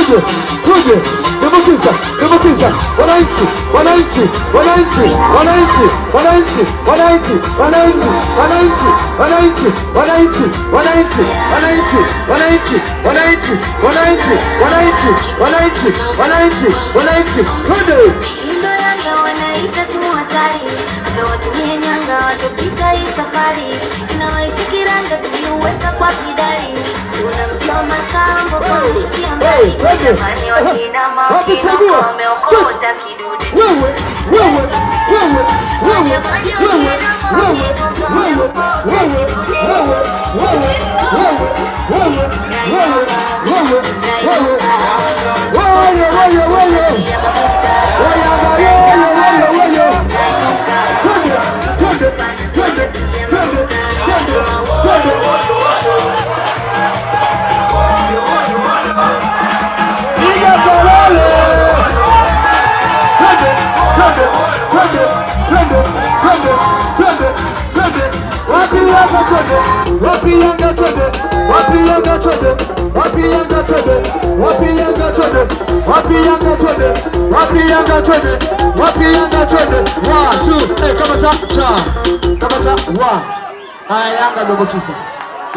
Tuje, tuje, dumbukiza, dumbukiza. Wananchi, wananchi, wananchi, wananchi, wananchi, wananchi, wananchi, wananchi, wananchi, wananchi, wananchi, wananchi, wananchi, wananchi, wananchi, wananchi, wananchi, wananchi, wananchi, twende. Indo Yanga wanaita timu hatari, hata watumie nyanga watopita hii safari. Inawaishi kiranga tuliuweka kwa kidari, si unamjua Makambo kwa mshukia mbali. Twende. Jamani wakina Wapi mama chagua? wameokota kidude. Wewe, wewe, wewe, wewe, wewe, wewe, wewe, wewe, wewe, wewe, wewe, wewe, wewe, wewe, wewe, wewe, wewe. Yanga, wewe, wewe, wewe. Twende, twende, twende, twende, twende, twende. Piga kelele. Twende, twende, twende, twende, twende, twende, twende. Wapi Yanga twende? Wapi Yanga twende? Wapi Yanga twende? Wapi Yanga twende? Wapi Yanga twende? Wapi Yanga twende? Wapi Yanga twende? Wapi Yanga twende? One, two, hey, kamata cha. Kamata one. Haya, Yanga dumbukiza.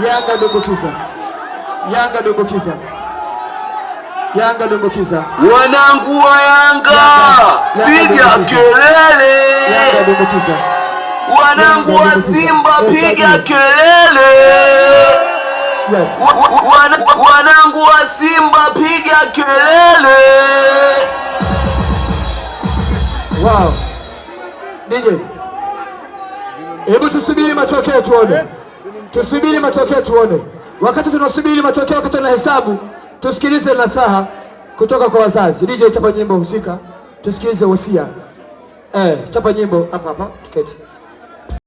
Yanga dumbukiza. Yanga dumbukiza. Yanga dumbukiza. Wanangu wa Yanga, Yanga piga dumbukiza. Yanga kelele! dumbukiza. Wanangu wa Simba, piga kelele! Yes. Wanangu wa Simba, piga kelele! Wow. DJ. Hebu tusubiri matokeo tuone. Tusubiri matokeo tuone. Wakati tunasubiri matokeo, wakati tunahesabu, tusikilize nasaha kutoka kwa wazazi. DJ, chapa nyimbo husika, tusikilize wasia. Chapa nyimbo hapa hapa, tuketi.